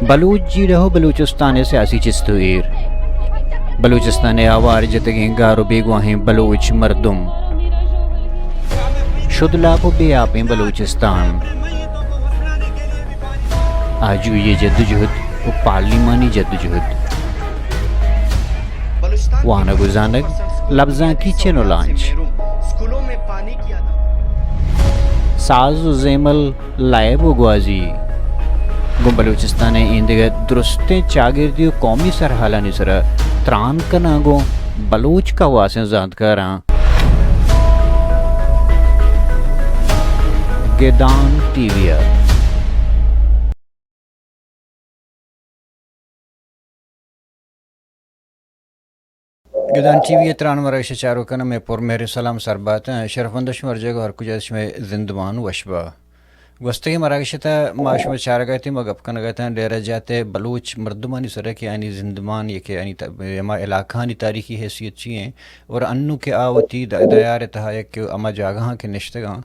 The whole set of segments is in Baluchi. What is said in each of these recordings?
بلوچ جیڑہ و بلوچستان ءِ سیاسی چست و ایر۔ بلوچستان ءِ آوار جتگیں گار و بیگواہیں بلوچ مردم۔ شد لاپ و بے آپیں بلوچستان۔ آجوئی جدوجہد و پارلیمانی جدوجہد۔ وانگ و زانگ، لبزانکی چن و لانچ۔ ساز و زیمل، لائب و گوازی۔ گوں بلوچستان ءِ ایندگہ درستیں چاگردی و قومی سرحالانی سرا تران کناں، گوں بلوچ کواسیں زانتکاراں گدان ٹی وی ءَ۔ گدان ٹی وی ءِ تران مراگش ءِ چاروکاں مئے پر مہر سلام سر بات۔ شرفمند شما ہر جاگہ ہر کجا شمئے زندمان وش با۔ گوستگیں مراگش ءِ تہا ما شما چارگ ءَ اتیں، ما گپ کنگ ءَ اتاں ڈیرہ جات ءِ بلوچ مردمانی سرا کہ آنی زندمان یا کہ آنی ت-، ہما علاقہانی تاریخی حیثیت چی ایں اور انو کہ آ وتی د-، دیار ءِ تہا یا کہ ہما جاگہاں کہ نشتگاں،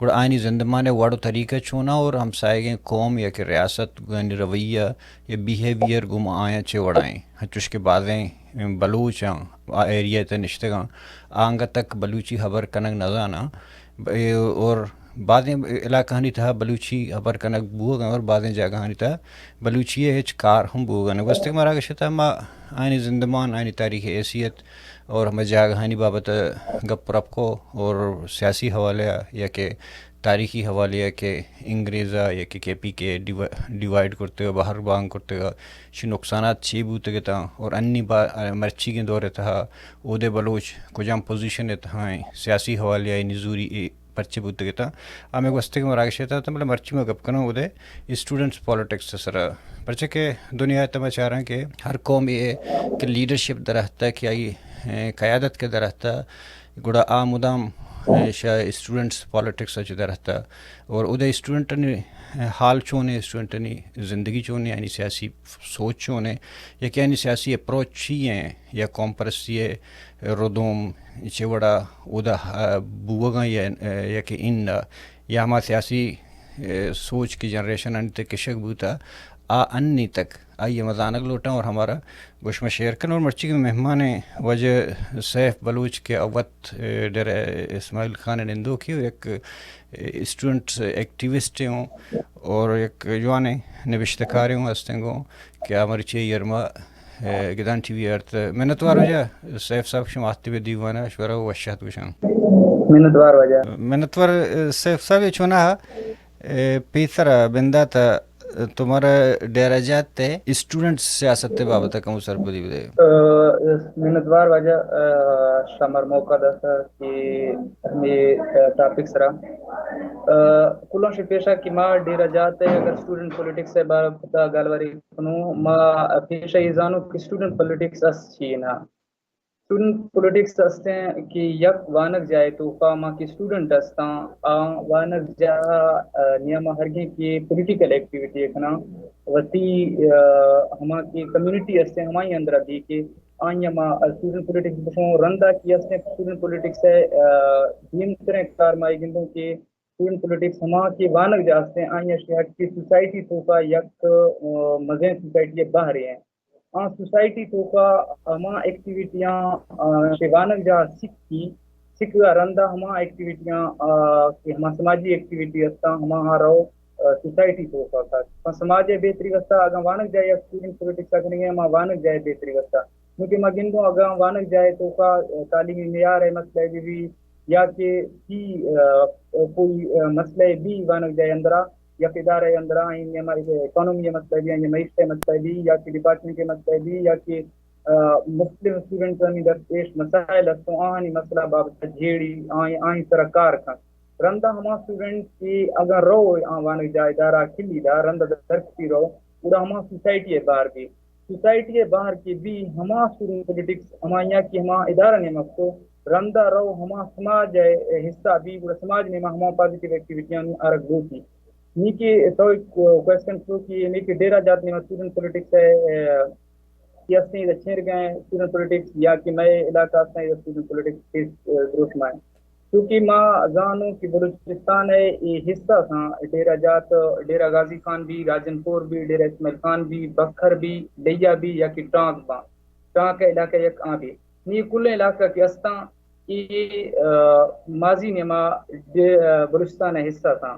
گڑا آیانی زندمان ءِ وڑ و طریقہ چوناں اور ہمسائیگیں قوم یا کہ ریاست گوں آیانی رویہ یا بیہیویئر گوں آیاں چے وڑا ایں؟ انچوش کہ بازیں بلوچ آں آ ایریا ءِ تہ نشتگاں، آ انگت تک بلوچی ہبر کنگ نہ زاناں، ب-، اور بازیں علاقہانی تہا بلوچی ہبر کنگ بوگ ءَ اور بازیں جاگہانی تہا بلوچی ءِ ہچ کار ہم بوگ ءَ نہ۔ گوستگیں مراگش ءِ تہا ما آیانی زندمان، آیانی تاریخی حیثیت، اور ہمے جاگہانی بابت ءَ گپ و رپ کو اور سیاسی حوالے ءَ یا کہ تاریخی حوالے ءَ کہ انگریز ءَ یا کہ کے پی کے ڈیوا-، ڈیوائیڈ کرتگ ءُ بہر بانگ کرتگ ءُ شی نقصانات چی بوتگ اتاں اور انی با-، مرچیگیں دور ءِ تہا اودے بلوچ کجام پوزیشن ءِ تہا ایں، سیاسی حوالے ءَ نزوری اے پرچے بوتگ اتاں، ہمے گوستگیں مراگش ءِ تہا اتاں، بلے مرچی ما گپ کناں اودے اسٹوڈنٹس پالیٹکس ءِ سرا، پرچہ کہ دنیا ءِ تہا ما چاراں کہ ہر قومے کہ لیڈرشپ درہتہ کہ آئی، اے، قیادت کہ درہتہ، گڑا آ مدام، اے، شہ اسٹوڈنٹس پالیٹکس ءَ چہ درہتہ اور اودے اسٹوڈنٹانی، اے، حال چون ایں، اسٹوڈنٹانی زندگی چون ایں، آیانی سیاسی سوچ چون ایں، یا کہ آیانی سیاسی اپروچ چی ایں، یا قوم پرستی ءِ ردوم چہ وڑا اودا، آ، بوگاں یا، آ، یا کہ اناں، یا ہما سیاسی، آ، سوچ کہ جنریشن آنی تہ کشگ بوتا، آ انی تک آئی ءَ ما زانگ لوٹاں اور ہمارا گوش ما شیئر کن۔ اور مرچی کہ مہمان واجہ سیف بلوچ کہ اوت، آ، ڈیرہ اسماعیل خان ءِ نندوکے ءُ یک، آ، اسٹوڈنٹ ایکٹیوسٹ اوں اور یک جوانیں نبشتہ کارے اوں ہستیں گوں کہ آ مرچی یرما اے، گدان ٹی وی ءَ ارت۔ منتوار واجہ سیف صاحب، شما آتکے بہ دیوان ءَ، شمارا وش آتک گوشاں۔ منتوار واجہ۔ منتوار، اے، سیف صاحب، اے چونا، اے، پیسر ءَ بندات ءَ تو مارا ڈیرہ جات ءِ اسٹوڈنٹ سیاست ءِ بابت ءَ کمو سرپدی بدے۔ اے، منتوار واجہ، اے، شمار موقع داتا کہ ہمے، اے، ٹاپک سرا، اے، کلوں شی پیشا کہ ما ڈیرہ جات ءِ اگر اسٹوڈنٹ پولیٹکس ءِ بابت ءَ گالواری کنوں، ما پیشہ اے زانوں کہ اسٹوڈنٹ پولیٹکس است چی نا۔ اسٹوڈنٹ پولیٹکس استیں کہ یک وانگجاہے توکا ما کہ اسٹوڈنٹ استاں، آ وانگجاہ ءِ نیاما ہرگیں کہ پولیٹیکل ایکٹیویٹی کناں، وتی، آ، ہما کہ کمیونٹی استیں ہمائی اندرا دی کہ آئی ما اسٹوڈنٹ پولیٹکس بشوں، رندا کہ استیں اسٹوڈنٹ پولیٹکس ءِ، آ، دیمتریں کار ما اے گندوں کہ اسٹوڈنٹ پولیٹکس ہما کہ وانگجاہ استیں، آئی ءَ شہر کی سوسائٹی توکا یک، آ، مزین سوسائٹی ءِ بہرے ایں۔ آ سوسائٹی توکا ہما ایکٹیویٹیاں، آ، کہ وانگجاہ سکی، سکگا رندا ہما ایکٹیویٹیاں، آ، کہ ہما سماجی ایکٹیویٹی استاں، ہما ہاں رو، آ، سوسائٹی توکا کت۔ پہ سماج ءِ بہتری واسطہ اگاں وانگجاہ یک اسٹوڈنٹ پولیٹکس ءَ کنگے، ہما وانگجاہ ءِ بہتری واسطہ۔ کیونکہ ما گندوں اگاں وانگجاہ ءِ توکا، آ، تعلیمی معیار ءِ مسئلہ بہ بی، یا کہ فی، آ، کوئی، آ، مسئلہ بی وانگجاہ ءِ اندرا، یک ادارہ ءِ اندرا، آئی نیاما اکانومی ءِ مسئلہ بی، آئی معیشت ءِ مسئلہ بی، یا کہ ڈپارٹمنٹ ءِ مسئلہ بی، یا کہ، آ، مختلف اسٹوڈنٹانی درپیش مسائل است، آہانی مسئلہ بابت جیڑی، آئی، آئی سرا کار کن۔ رندا ہما اسٹوڈنٹ کہ اگاں رو آ وانگجاہ ادارہ کلی دا، رندا درکپی رو، گڑا ہما سوسائٹی ءِ بار بی۔ سوسائٹی ءِ بہر کہ بی، ہما اسٹوڈنٹ پولیٹکس ہمایا کہ ہما ادارہ نیمگ تو، رندا رو ہما سماج ءِ حصہ بی، گڑا سماج نیما ہما پازیٹیو ایکٹیویٹیانی آرگ لوٹی۔ نی کہ تو کوئسچن تو کہ نی کہ ڈیرہ جات نیما اسٹوڈنٹ پولیٹکس ءِ، اے، کہ استیں ادا چیرگیں اسٹوڈنٹ پولیٹکس یا کہ مئے علاقہ استیں ادا اسٹوڈنٹ پولیٹکس کس، اے، دروشم ءَ۔ چونکہ ما زانوں کہ بلوچستان ءِ اے حصہ ساں، ڈیرہ جات، ڈیرہ غازی خان بی، راجن پور بی، ڈیرہ اسماعیل خان بی، بکھر بی، لیا بی یا کہ ٹانک باں، ٹانک ءِ علاقہ یک آں بی، نی کلیں علاقہ کہ استاں، اے، آ، ماضی نیما ڈے-، آ، بلوچستان ءِ حصہ ساں۔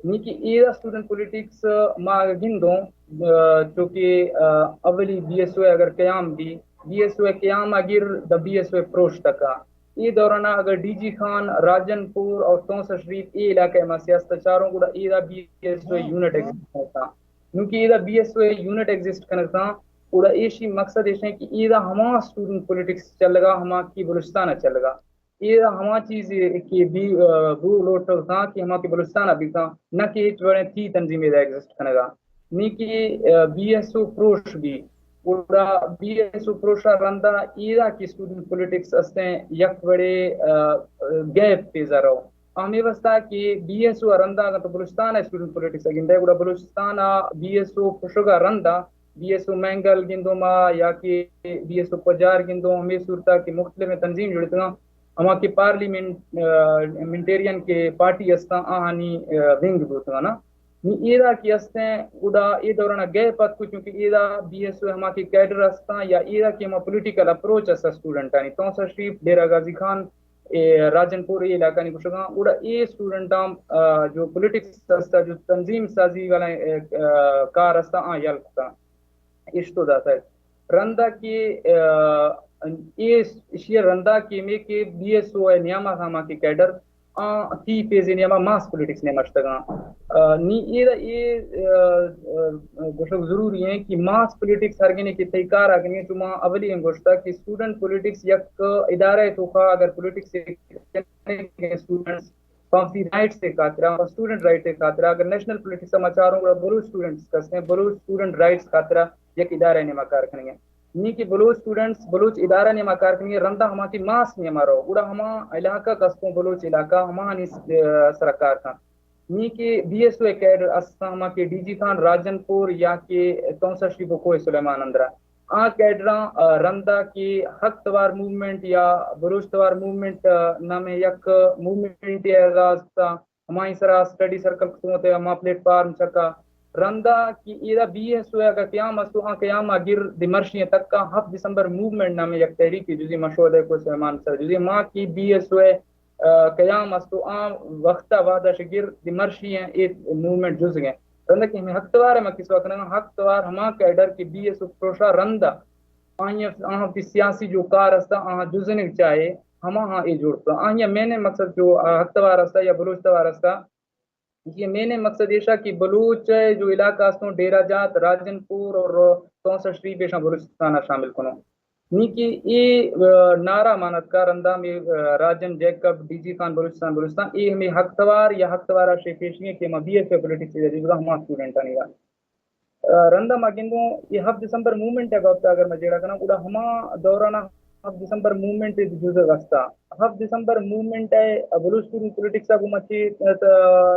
نی کہ ایدا اسٹوڈنٹ پولیٹکس ما اگر گندوں، آ، چونکہ، آ، اولی بی ایس او ءِ اگر قیام بی، بی ایس او ءِ قیام ءَ گر دا بی ایس او ءِ پروش تکا۔ اے دوران ءَ اگر ڈی جی خان، راجن پور اور تونسہ شریف اے علاقہ ءَ ما سیاست ءَ چاروں، گڑا ایدا بی ایس او ءِ یونٹ ایگزسٹ کنگ ءَ اتاں۔ نوں کہ ایدا بی ایس او ءِ یونٹ ایگزسٹ کنگ ءَ اتاں، گڑا ایشی مقصد ایش ایں کہ ایدا ہما اسٹوڈنٹ پولیٹکس چلگا، ہما کہ بلوچستان ءَ چلگا۔ ایدا ہما چیز کہ بی، آ، بو لوٹ اتاں کہ ہما کہ بلوچستان ءَ بیتاں، نہ کہ ہچ وڑیں تھی تنظیم ایدا ایگزسٹ کنگا۔ نی کہ، آ، بی ایس او پروش بی، گڑا بی ایس او پروش ءَ رندا ایدا کہ اسٹوڈنٹ پولیٹکس استیں یک وڑے، آ، گیپ پیزا رو۔ ہمے واسطہ کہ بی ایس او ءَ رندا اگر تو بلوچستان ءِ اسٹوڈنٹ پولیٹکس ءَ گندے، گڑا بلوچستان ءَ بی ایس او پروشگ ءَ رندا، بی ایس او مینگل گندوں ما یا کہ بی ایس او پجار گندوں، ہمے صورت ءَ کہ مختلف تنظیم جوڑتگاں، ہما کہ پارلیمنٹ، آ، منٹیرین کہ پارٹی استاں، آہانی، آ، ونگ بوتگاں نا۔ نی ایدا کہ استیں، گڑا اے دوران ءَ گیپ اتکو، چونکہ ایدا بی ایس او ہما کہ کیڈر استاں یا ایدا کہ ہما پولیٹیکل اپروچ است اسٹوڈنٹانی، تونسہ شریف، ڈیرہ غازی خان، اے راجن پور اے علاقہ نی گوشگاں، گڑا اے اسٹوڈنٹاں، آ، جو پولیٹکس استا، جو تنظیم سازی والا، اے، آ، کار استا، آ یل کتا، اشتو داتا۔ رندا کہ، آ، اے اشی رندا کہ میں کہ بی ایس او ءِ نیاما ہما کہ کیڈر، آ، تی پیزے نیاما ماس پولیٹکس نیاما شتگاں۔ آ، نی اے، اے، آ، آ، گوشگ ضروری ایں کہ ماس پولیٹکس ہر گنے کہ تئی کار آ گنے، چما اولی ہم گوشتا کہ اسٹوڈنٹ پولیٹکس یک ادارہ ءِ توکا اگر پولیٹکس اسٹوڈنٹس فارسی رائٹس ءِ خاطرا، اسٹوڈنٹ رائٹ ءِ خاطرا، اگر نیشنل پولیٹکس ءَ ما چاروں، گڑا بلوچ اسٹوڈنٹس کسیں، بلوچ اسٹوڈنٹ رائٹس خاطرا یک ادارہ ءِ نیما کار کنگے۔ نی کہ بلوچ اسٹوڈنٹس بلوچ ادارہ نیما کار کنگے، رندا ہما کہ ماس نیما رو، گڑا ہما علاقہ کستوں بلوچ علاقہ ہمانی س-، آ، سرا کار کن۔ نی کہ بی ایس او ءِ کیڈر استاں، ہما کہ ڈی جی خان، راجن پور یا کہ تونسہ شریف و کوہ سلیمان اندرا۔ آ کیڈراں، آ، رندا کہ حق توار موومنٹ یا بلوچ توار موومنٹ، آ، نامیں یک موومنٹ ءِ آغاز کتا، ہمائی سرا اسٹڈی سرکل کتوں تے ہما پلیٹ فارم چکا۔ رندا کہ ایدا بی ایس او ءِ اگا قیام استو، آ قیام ءَ گر دی مرشی تکا ہفت دسمبر موومنٹ نامیں یک تحریک جزی مشہور ہے کوہ سلیمان سر جزی ما کہ بی ایس او ءِ آ، قیام است و آ وقت ءَ وہد ءَ شگر دی مرشی ایں اے موومنٹ جزگ ایں۔ رندا کہ ہمیں حق توار ءِ ما کسوا کنگا، حق توار ہما کیڈر کہ بی ایس او پروشا رندا آئی آہاں وتی سیاسی جو کار است آہاں جزنگ چاہے، ہما ہاں اے جوڑ کن۔ آئی مین مقصد جو، آ، حق توار است یا بلوچ توار است، یہ مین مقصد ایشا کہ بلوچ ءِ جو علاقہ استوں ڈیرہ جات، راجن پور اور تونسہ شریف ایشاں بلوچستان ءَ شامل کنوں۔ نی کہ اے، آ، نعرہ مانت کا رندا میں، آ، Rajan Jacob, D G Khan Balochistan, Balochistan, اے ہمیں حق توار یا حق توارا شے پیشی ہیں کہ ما بی ایس او پولیٹکس ءِ جزگا ہما اسٹوڈنٹانی را۔ آ، رندا ما گندوں، اے ہفت دسمبر موومنٹ ءِ بابت اگر ما جیڑا کناں، گڑا ہما دورانا ہفت دسمبر موومنٹ ءِ جزگ استا۔ ہفت دسمبر موومنٹ ءِ بلوچ اسٹوڈنٹ پولیٹکس ءَ گوں مچی، آ،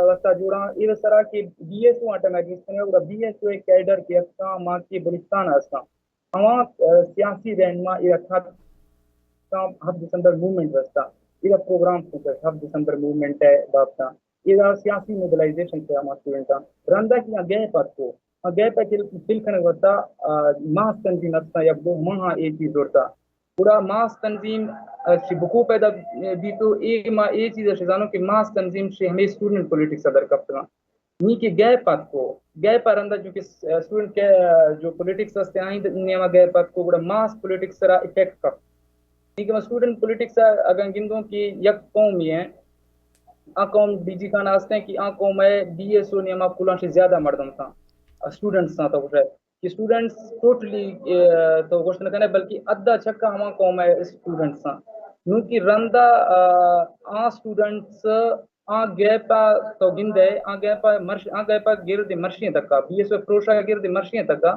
واسطہ جوڑاں، اے سرا کہ بی ایس او آٹا میگنس کنگا، گڑا بی ایس او ءِ کیڈر کہ استاں، ما کہ بلوچستان ءَ استاں۔ ہما، آ، سیاسی رہنما اے اتحاد ہفت دسمبر موومنٹ رستا۔ اے پروگرام کو ہفت دسمبر موومنٹ ءِ بابتا۔ اے سیاسی موبلائزیشن سے ہما اسٹوڈنٹاں۔ رندا کہ آ گیپ اتکو، آ گیپ ءَ فل، فل کنگ واسطہ، آ، ماس تنظیم اتکاں یک دو ہماہاں اے چیز زورتا۔ گڑا ماس تنظیم، آ، چی بکو پیدا بیتو، اے ما اے چیز ءَ شزانو کہ ماس تنظیم شے ہمیں اسٹوڈنٹ پولیٹکس ءَ در کپتگاں۔ نی کہ گیپ اتکو، گیپ ءَ رندا چونکہ س-، اسٹوڈنٹ کہ جو پولیٹکس ہستے آئیں نیما گیپ اتکو، گڑا ماس پولیٹکس سرا افیکٹ کپ۔ نی کہ ما اسٹوڈنٹ پولیٹکس ءَ اگاں گندوں کہ یک قوم یہ ہیں، آ قوم ڈی جی خان ہستیں کہ آ قوم ہے بی ایس او نیما کلان سے زیادہ مردم تھا، اسٹوڈنٹس تھا تو کہ اسٹوڈنٹس ٹوٹلی تو گوشت نہ کنے، بلکہ ادا چکا ہما قوم ہے اسٹوڈنٹس تھا۔ نو کہ رندا، آ، آ اسٹوڈنٹس آ گیپ ءَ تو گندئے، آ گیپ ءَ مرش-، آ گیپ ءَ گرد مرشیں تکا، بی ایس او پروشا گرد مرشیں تکا،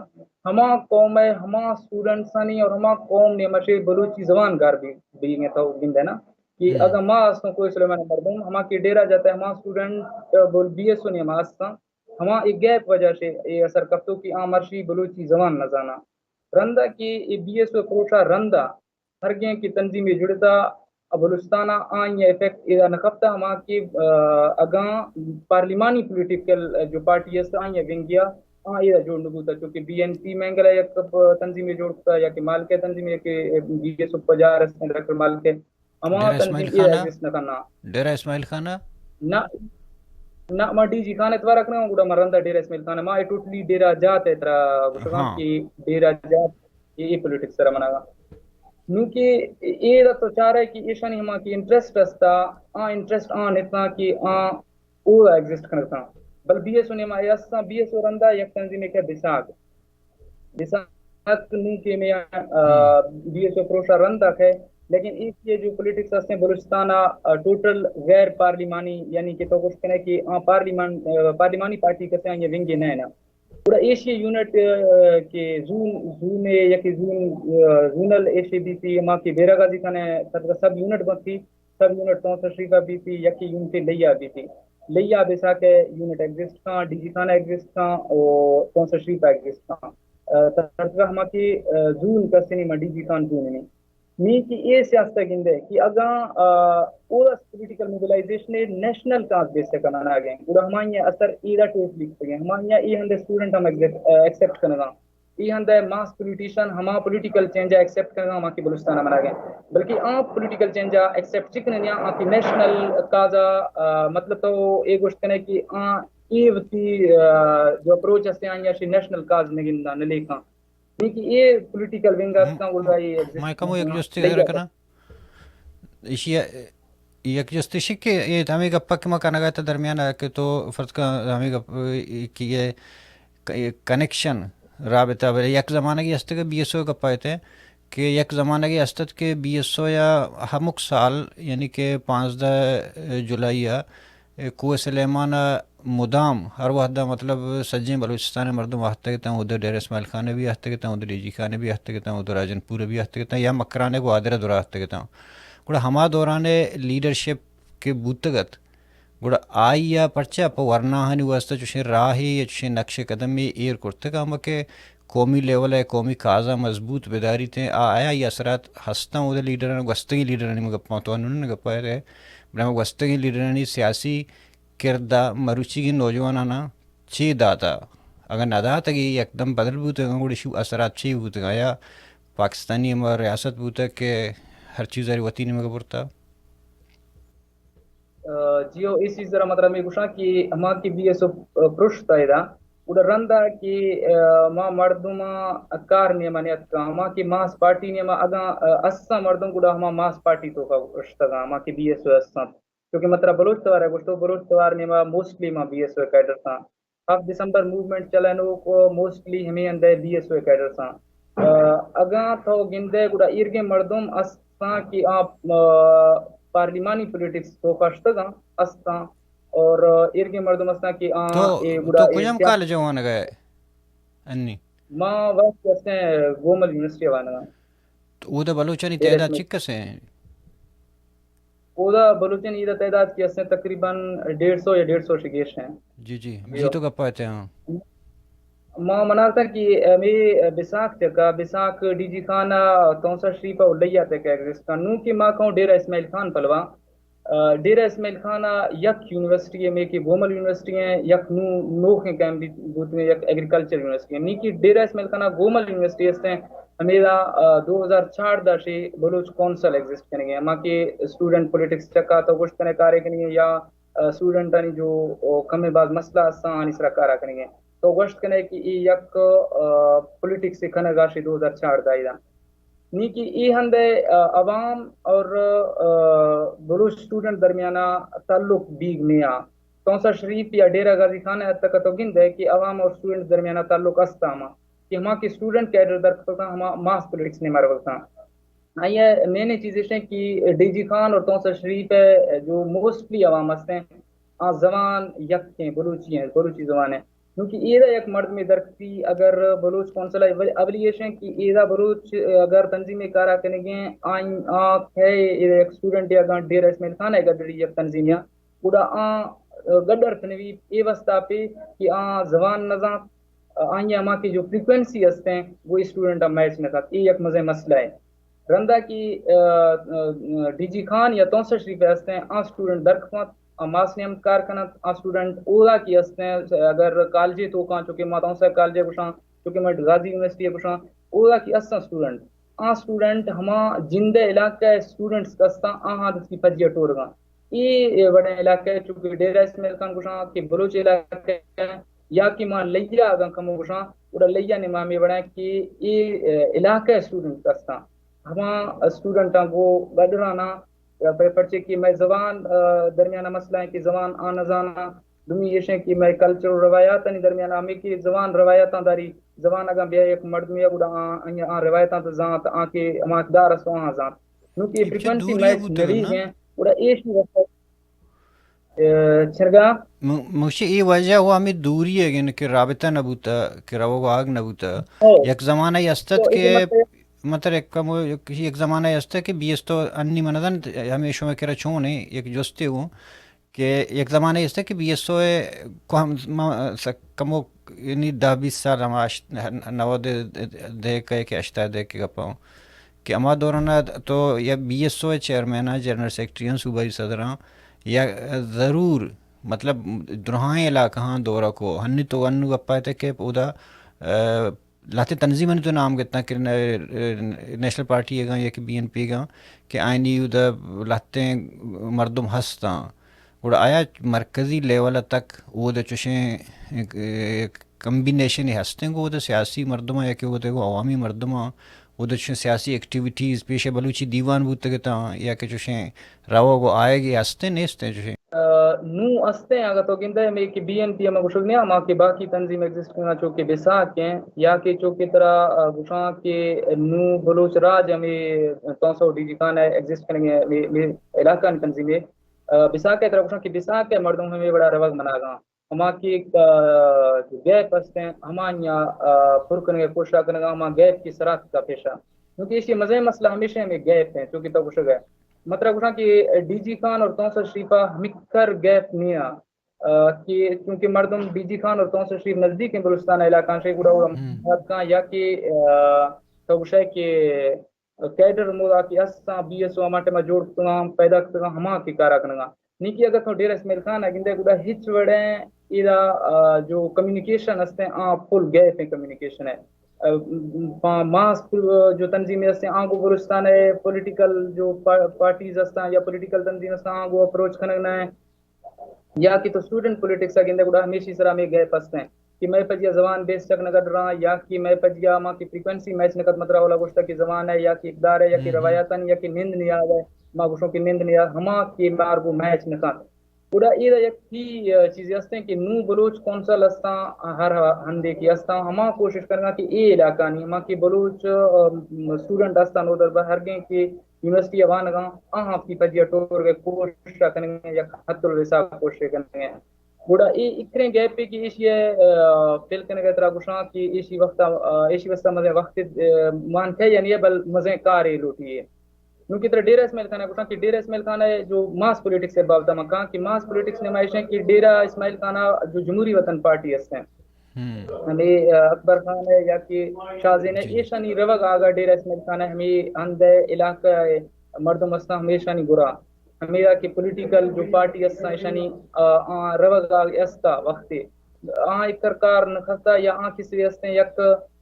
ہما قوم ءِ ہما اسٹوڈنٹسانی اور ہما قوم نے مشے بلوچی زبان گار بی، بیگیں تو گندئے نا، کہ ہم۔ اگاں ما استوں کوئی سلیمان مردم، ہما کہ ڈیرہ جاتا ہے، ہما اسٹوڈنٹ، آ، بول بی ایس او نے ہما استاں، ہما ایک گیپ وجہ سے اے اثر کپتو کہ آ مرشی بلوچی زبان نہ زانا۔ رندا کہ اے بی ایس او پروشا رندا، ہرگیں کہ تنظیمے جڑتا، بلوچستان ءَ آئی ءِ افیکٹ ادا نہ کپتا، ہما کہ، آ، اگاں پارلیمانی پولیٹیکل جو پارٹی است، آئی ءِ ونگیا آ ادا جوڑ نہ بوتا، چونکہ بی این پی مینگل ءَ یک پ-، تنظیمے جوڑ کتا، یا کہ مالک ءِ تنظیمے کہ بی ایس او پجار است، ڈاکٹر مالک ءِ، ہما ڈیرہ تنظیم اسماعیل ادا خان ءَ؟ ایگزسٹ نہ کناں۔ ڈیرہ اسماعیل خان ءَ؟ نہ، نہ، ما ڈی جی خان ءِ توار ءَ کناں، گڑا ما رندا ڈیرہ اسماعیل خان ءَ، ما اے ٹوٹلی ڈیرہ جات ءِ ترا گوشگاں ہاں۔ کہ ڈیرہ جات اے، اے پولیٹکس سرا مناگا۔ نوں کہ اے دا تو چارئے کہ ایشانی ہما کہ انٹرسٹ استا، آ انٹرسٹ آ نتاں کہ آ اودا ایگزسٹ کنگتاں۔ بل بی ایس او نیما اے استاں، بی ایس او رندا یک تنظیمے کہ بساک۔ بساک نوں کہ میں، آ، ہم۔ بی ایس او پروشا رندا کھے، لیکن اے کہ جو پولیٹکس استیں بلوچستان آ، آ، ٹوٹل غیر پارلیمانی، یعنی کہ تو گوشت کنے کہ آ پارلیمان، آ، پارلیمانی پارٹی کسے آئی ونگے نہ نا۔ گڑا ایشی یونٹ، آ، کہ زون، زون ءِ یکے زون، آ، زونل ایشی بی سی، ہما کہ بیرہ غازی خان ءِ سرا سب یونٹ بنتی، سب یونٹ تونسہ شریف ءَ بیتی، یکے یونٹ لیا بیتی۔ لیا بساک ءِ یونٹ ایگزسٹ کاں، ڈی جی خان ءَ ایگزسٹ کاں، او تونسہ شریف ءَ ایگزسٹ کاں۔ آ، ترتگا ہما کہ، آ، زون کسنی ما ڈی جی خان زون نی۔ نی کہ اے سیاست ءَ گندے کہ اگاں، آ، او اس پولیٹیکل موبلائزیشن ءِ نیشنل کاز بیس ءَ کنانا گئے، گڑا ہمائی اثر ایدا ٹوٹلی کتگیں، ہمائی اے ہندے اسٹوڈنٹ ہم ایگزیکٹ-، آ، ایکسپٹ کنگا۔ اے ہندے ماس پولیٹیشن ہما پولیٹیکل چینج ءَ ایکسپٹ کنگا ہما کہ بلوچستان ءَ مناگیں، بلکہ آ پولیٹیکل چینج ءَ ایکسپٹ چکننیا آ کہ نیشنل کاز ءَ، آ، مطلب تو اے گوشت کنے کہ آ اے وتی، آ، جو اپروچ ہستے آئی ءَ شی نیشنل کاز نہ گنداں، نہ لیکاں۔ نی کہ اے پولیٹیکل ونگ ءَ اتکاں، گڑا اے ایگزسٹ ما کمو یک جستے ذرا کناں۔ ایشی ءَ یک جست ایشی کہ اے ہمے گپ ءَ کہ ما کنگ ءَ ات درمیان ءَ کہ تو فرض کن ہمے گپ کہ اے ک-، کنیکشن، رابطہ، بلے یک زمانگے است کہ بی ایس او ءِ گپ ءَ ات کہ یک زمانگے است ات کہ بی ایس او یا ہمک سال، یعنی کہ پانزدہ جولائی ءَ کوہ سلیمان ءَ مدام ہر وہد ءَ مطلب سجیں بلوچستان ءِ مردم آہتگ اتاں، اود ءَ ڈیرہ اسماعیل خان ءَ بھی آہتگ اتاں، اود ءَ ڈی جی خان ءَ بھی آہتگ اتاں، اود ءَ راجن پور ءَ بھی آہتگ اتاں، یا مکران ءَ گوادر ءَ درا آہتگ اتاں۔ گڑا ہما دوران ءِ لیڈرشپ کہ بوتگ ات، گڑا آئی ءَ پرچا پہ ورناہانی واستہ چوشیں راہے یا چوشیں نقش قدمے ایر کرتگ، ہما کہ قومی لیول ءَ قومی کازاں مضبوط بداریت، آ، آیا اے اثرات ہستاں اود ءَ لیڈرانی، گوستگیں لیڈرانی، من گپ ءَ تو انون گپ ءَ، بلے ہما گوستگیں لیڈرانی سیاسی کرد ءَ مروچیگیں نوجواناناں چے داتا؟ اگاں نہ داتگی، یکدم بدل بوتگاں، گڑا ایشی اثرات چے بوتگاں؟ یا پاکستانی ہما ریاست بوتگ کہ ہر چیز ءَ وتی نیمگ ءَ برتا؟ آ، جی ہو، اے چیز ءَ را مطلب میں گوشاں کہ ہما کہ بی ایس او پرشت ءَ ادا، گڑا رندا کہ، آ، ما مردماں کار نیما نیتکاں، ہما کہ ماس پارٹی نیما اگاں، آ، اساں مردم گڑا ہما ماس پارٹی توکا اشتگاں، ہما کہ بی ایس او اساں۔ چونکہ مطلب بلوچ توار ءَ گوشتو، بلوچ توار نیما موسٹلی ما بی ایس او کیڈر تاں۔ ہفت دسمبر موومنٹ چلینوک موسٹلی ہمے اندے بی ایس او کیڈر ساں۔ آ، اگاں تو گندے گڑا ایرگیں مردم استاں کہ آ، آ، پارلیمانی پولیٹکس توکا شتگاں استاں اور ایرگیں مردم استاں کہ آ، تو، اے گڑا تو اے کجام سیاست کالج ءَ وانگ ءَ انی؟ ما وقت استیں گومل یونیورسٹی ءَ وانگ ءَ۔ تو اودا بلوچانی تعداد چکس ہیں؟ اودا بلوچانی ادا تعداد کہ استیں تقریباً ڈیڑھ سو یا ڈیڑھ سو شی گیش ہیں۔ جی، جی، جی، جی تو گپا تے ہاں۔ ما مناتا کہ ہمیں بساک چکا، بساک ڈی جی خان ءَ تونسہ شریف ءَ الیا تک ایگزسٹ کا۔ نوں کہ ما کہوں ڈیرہ اسماعیل خان پلوا، آ، ڈیرہ اسماعیل خان ءَ یک یونیورسٹی ہے، میں کہ گومل یونیورسٹی ہیں، یک نو-، نوخیں کیم بھی بوتگیں، یک ایگریکلچر یونیورسٹی ہیں۔ نی کہ ڈیرہ اسماعیل خان ءَ گومل یونیورسٹی ہستیں، ہمیدا، آ، دو ہزار چاردہ شی بلوچ کونسل ایگزسٹ کنگے، ہما کہ اسٹوڈنٹ پولیٹکس چکا تو گوشت کنے کارے کنگے یا، آ، اسٹوڈنٹانی جو، او، کمیں باز مسئلہ ہستاں، آنی سرا کارا کنگے۔ تو گوشت کنے کہ ای یک، آ، پولیٹکس کنگا شی دو ہزار چاردہ ایدا۔ نی کہ ای ہندے، آ، عوام اور، آ، بلوچ اسٹوڈنٹ درمیانا تعلق بیگ نیا۔ تونسہ شریف یا ڈیرہ غازی خان ءَ تک تو گندے کہ عوام اور اسٹوڈنٹ درمیانا تعلق است ہما کہ ہما کہ اسٹوڈنٹ کیڈر در کتگاں ہما ماس پولیٹکس نے مروگاں۔ آئی ءِ مین چیز ایش کہ ڈی جی خان اور تونسہ شریف ءِ جو موسٹلی عوام ہستیں، آ زبان یک ہیں، بلوچی ہیں، بلوچی زبان ہے۔ کیونکہ ایدا یک مردمے درکتی اگر بلوچ کونسل ءِ اولی، اولی ایش ہیں کہ ایدا بلوچ اگر تنظیمے کارا کنگیں، آئی، آ کھے ایدا یک اسٹوڈنٹ یا گاں ڈیرہ اسماعیل خان ءِ گڈڑی یک تنظیم یا گڑا آ گڈر تنوی اے واسطہ پہ کہ آ زبان نہ زانت، آئی ہما کہ جو فریکوینسی ہستیں، وہ اسٹوڈنٹ ءَ میچ نہ کت۔ اے یک مزے مسئلہ ہے۔ رندا کہ ڈی جی خان یا تونسہ شریف ہستیں، آ اسٹوڈنٹ درکپنت، آ ماس نیمت کار کننت، آ اسٹوڈنٹ اودا کہ ہستیں، اگر کالجے توکاں، چونکہ ما تونسہ کالجے گوشاں، چونکہ ما غازی یونیورسٹی گوشاں، اودا کہ ہستاں اسٹوڈنٹ، آ اسٹوڈنٹ ہما جندے علاقہ اسٹوڈنٹس کہ ہستاں، آہاں دستی پجیا ٹورگاں۔ اے وڑیں علاقہ چونکہ ڈیرہ اسماعیل خان گوشاں کہ بلوچ علاقہ، یا کہ ما لیا اگاں کمو گوشاں، گڑا لیا نے ما ہمے وڑیں کہ اے علاقہ اسٹوڈنٹ کہ ہستاں، ہما اسٹوڈنٹاں گو گڈراناں، پرچے کہ مئے زبان درمیان مسئلہ ہیں کہ زبان آ نزاناں، دومی ایش ہیں کہ مئے کلچر و روایاتانی درمیان ہمیں کہ زبان روایاتاں داری، زبان اگاں بیا یک مردمی گڑا آ روایتاں تو زانت، آ کہ ہما دار است آہاں زانت۔ نو کہ فریکوئنسی میچ نہ بیگ ہیں، گڑا ایشی واسطہ چرگا۔ موشی ای وجہ ہوا ہمیں دوری ہے کہ رابطہ نہ بوتا، کہ روگ آگ نہ بوتا۔ یک زمانہ ہی استت کہ مطلب یک کم یک زمانہ ہی استت کہ بی ایس او انی منزن ہمیں شما کرا چون ہے یک جستے ہوں کہ یک زمانہ ہی استت کہ بی ایس او ہے کمو یعنی دہ بیس سال ہما نود دے کہ ہشتاد دے کہ گپا ہوں کہ ہما دوران تو یا بی ایس او چیئرمین ہاں، جنرل سیکرٹری ہاں، صوبائی صدر ہاں، یا ضرور مطلب درہائیں علاقہ ہاں دورہ کو ہنی تو انو گپا تھے کہ اودا لہتے تنظیم تو نام گتنا کہ نیشنل پارٹی گا یا کہ بی این پی گا کہ آئینی اودا لہتے مردم ہستاں۔ گڑا آیا مرکزی لیول تک اودا چوشیں کمبینیشن ہستیں گو اودا سیاسی مردماں یا کہ اودا گو عوامی مردماں اودا چوشیں سیاسی ایکٹیویٹیز پیش بلوچی دیوان بوتگ اتاں یا کہ چوشیں روگ و آیگ ہستیں نیستیں چوشیں؟ نو استیں، اگاں تو گندے ہمے کہ بی این پی ہم گوشگ نیا، ما کہ باقی تنظیم ایگزسٹ کنگا چو کہ بساک ہیں یا کہ چو کہ ترا گوشاں کہ نو بلوچ راج ہمے تونسہ و ڈی جی خان ایگزسٹ کنگے علاقہ تنظیمے بساک ہے، ترا گوشاں کہ بساک ہے مردم ہمے وڑا روگ مناگاں۔ ہما کہ گیپ ہستیں ہمانیا پر کنگے کوشش کنگا، ہما گیپ کی سرات کا پیشا، کیونکہ ایشی مزے مسئلہ ہمیشہ ہمیں گیپ ہیں، چونکہ تو گوشگ ہے مطلب گوشاں کہ ڈی جی خان اور تونسہ شریفہ ہمیں کر گیپ نیا کہ چونکہ مردم ڈی جی خان اور تونسہ شریف نزدیک ہیں بلوچستان علاقہ سے گڑا اور ہم کہاں یا کہ تو گوشے کہ کیڈر مودا کہ اساں بی ایس او ہما ٹائما جوڑ کتگاں، پیدا کتگاں، ہما کہ کارا کنگاں۔ نی کہ اگر تو ڈیرہ اسماعیل خان ء گندے گڑا ہچ وڑیں ادا جو کمیونیکیشن ہستیں آ فل گیپ ہیں کمیونیکیشن ہے۔ ماس جو تنظیمیں ہستیں آنگو بلوچستان ہے پولیٹیکل جو پارٹیز ہستاں یا پولیٹیکل تنظیم ہستاں آنگو اپروچ کنگ نہ ہے۔ یا کہ تو اسٹوڈنٹ پولیٹکس ء گندے گڑا ہمیشی سرا ہمے گیپ ہستیں کہ مئے پجیا زبان بیس چک نہ گڈراں یا کہ مئے پجیا ما کہ فریکوئنسی میچ نہ کت مترا اولا گوشتا کہ زبان ہے یا کہ اقدار ہے یا کہ روایتانی یا کہ نند نیاد ہے، ما گوشوں کہ نند نیاد ہما کہ مارگو میچ نہ کنت۔ گڑا ایدا یک ہی چیزے ہستیں کہ نوں بلوچ کونسل ہستاں ہر ہندے کہ ہستاں ہما کوشش کنگا کہ اے علاقہ نی ہما کہ بلوچ اسٹوڈنٹ ہستاں نودربر ہرگیں کہ یونیورسٹی ء وانگاں آہاں وتی پجیا ٹورگ ء کوشش ء کنگ ء یک حد الوسع کوشش ء کنگ ء۔ گڑا اے اکریں گیپے کہ ایشی ء فل کنگ ء ترا گوشاں کہ ایشی وقت ایشی واسطہ مزیں وقت مان کھے یعنی بل مزیں کارے لوٹی ہے۔ نوں کہ ترا ڈیرہ اسماعیل خان ء گوشاں کہ ڈیرہ اسماعیل خان ء جو ماس پولیٹکس ء بابت ء مکاں کہ ماس پولیٹکس نمائش ہیں کہ ڈیرہ اسماعیل خان ء جو جمہوری وطن پارٹی ہستیں ہمے اکبر خان ء یا کہ شاہ زین ء ایشانی روگ آگا ڈیرہ اسماعیل خان ء ہمے ہند ء علاقہ ء مردم استاں ہمیشانی گرا ہمیرا کہ پولیٹیکل جو پارٹی استاں ایشانی روگ آگ استا وقتے آ اکر کار نہ کھتا یا آ کسی استیں یک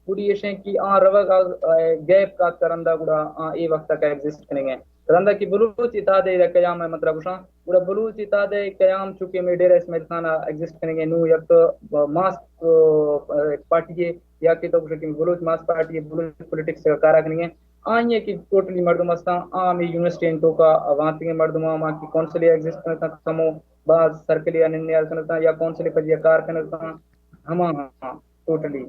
گڑی ایشیں کہ آ روگ آگ گیپ کا کرندا گڑا آ اے وقت کا ایگزسٹ کنگے۔ رندا کہ بلوچ اتحاد ء قیام ء مطلب گوشاں گڑا بلوچ اتحاد ء قیام چونکہ ہمے ڈیرہ اسماعیل خان ء ایگزسٹ کنگ ء نوں یک ماس پارٹی ء یا کہ تو گوشے کہ بلوچ ماس پارٹی ء بلوچ پولیٹکس ء کارا کنگ ء آئی ء کہ ٹوٹلی مردم استاں آ ہمے یونیورسٹی ء توکا وانتگیں مردم آں کہ کونسل ء ایگزسٹ کنگ ء کمو باز سرکل ء نندیال کنگ ء یا کونسل ء پجیا کار کنگ ء ہما ٹوٹلی۔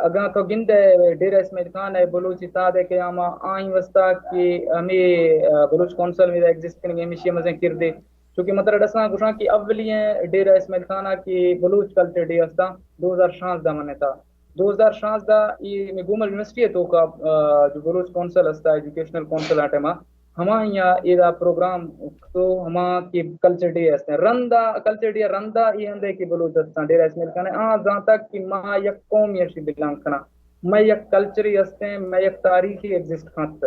اگاں تو گندئے ڈیرہ اسماعیل خان ء بلوچ اتحاد ء قیام ء آئی واسطہ کہ ہمے بلوچ کونسل میرا ایگزسٹ کنگ ہمیشی مزیں کردے چونکہ مطلب رساں گوشاں کہ اولی ڈیرہ اسماعیل خان ء کہ بلوچ کلچر ڈے استاں دو ہزار شانزدہ منتا۔ دو ہزار شانزدہ ای گومل یونیورسٹی ء توکا جو بلوچ کونسل استا ایجوکیشنل کونسل آ ٹائما ہمائی ء ایدا پروگرام تو ہما کہ کلچر ڈے ہستیں رندا کلچر ڈے رندا ای ہندے کہ بلوچ ہستاں ڈیرہ اسماعیل خان آ زانتا کہ ما یک قومی اشی بلانگ کناں مئے یک کلچرے ہستیں، مئے یک تاریخے ایگزسٹ کنت۔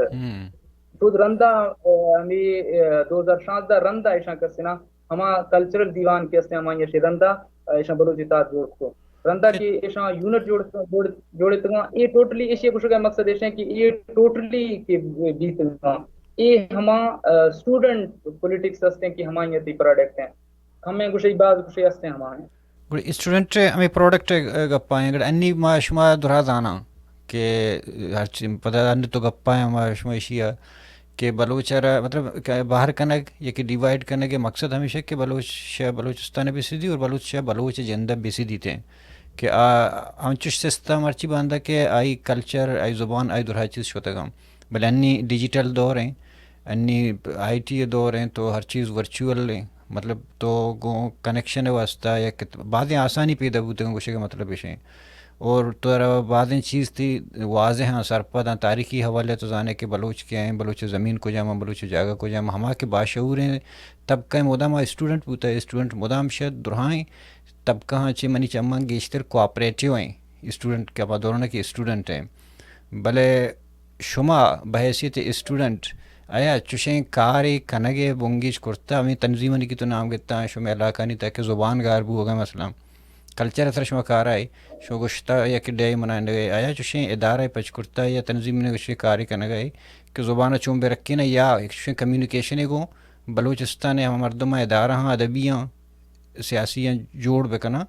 تو رندا، آ، ہمے، آ، دو ہزار شانزدہ رندا ایشاں کسے نا ہما کلچرل دیوان کہ ہستیں ہمائی اشی رندا، آ، ایشاں بلوچی تاک جوڑ کو۔ رندا کہ ایشاں یونٹ جوڑ، جوڑ، جوڑتگاں، اے ٹوٹلی ایشی گوشگ ءِ مقصد ایشیں کہ اے ٹوٹلی کہ بیتگاں، اے ہما، آ، اسٹوڈنٹ پولیٹکس ہستیں کہ ہمائی تی پروڈکٹ ہیں۔ ہمیں گوشے باز گوشے ہستیں ہمائی۔ گڑا اسٹوڈنٹ ہمیں پروڈکٹ گپا ہیں، گڑا انی ما شما درا زاناں کہ ہرچی پدا انی تو گپا ہیں ما شما ایشی کہ بلوچ ءَ را، مطلب، کہ بہر کنگ یا کہ ڈیوائیڈ کنگ ءِ مقصد ہمیش کہ بلوچ شہ بلوچستان ءَ بہ سدی اور بلوچ شہ بلوچ جند ءَ بہ سدیت ایں کہ آ انچش سسٹم ہرچی باندا کہ آئی کلچر، آئی زبان، آئی درا چیز شتگ اَں۔ بلے انی ڈیجیٹل دور ایں، انی آئی ٹی ءِ دور ایں، تو ہر چیز ورچوئل ایں، مطلب تو گوں کنیکشن ءِ واسطہ یا کت-، بازیں آسانی پیدا بوتگ اَں، گوشگ ءِ مطلب ایش ایں۔ اور تو را بازیں چیز تئی واضح آں، سرپد آں، تاریخی حوالے تو زانے کہ بلوچ کیا ایں، بلوچ زمین کجام اَں، بلوچ جاگہ کجام اَں، ہما کہ باشعوریں طبقہ مدام آ اسٹوڈنٹ بوتا، اسٹوڈنٹ مدام شہ درائیں طبقہ آں چہ منی چماں گیشتر کوآپریٹیو ایں اسٹوڈنٹ کہ ہما دوران کہ اسٹوڈنٹ ایں۔ بلے شما بحیثیت اسٹوڈنٹ آیا چوشیں کارے کنگ ءِ بنگیج کرتا؟ ہمیں تنظیمانی کہ تو نام گتا، شمئے علاقانی تک زبان گار بوگ ءَ مثلاً کلچر ءِ سرا شما کار ءَ ئے، شما گوشتا یک ڈے منائینگ ءَ ئے، آیا چوشیں ادارہ ءَ پچ کرتا یا تنظیم نے گوشے کارے کنگ ءَ ئے کہ زبان ءَ چون بہ رکین اَں یا چوشیں کمیونیکیشنے گوں بلوچستان ءِ ہما مردم ءَ، ادارہ آں، ادبی آں، سیاسی آں جوڑ بہ کناں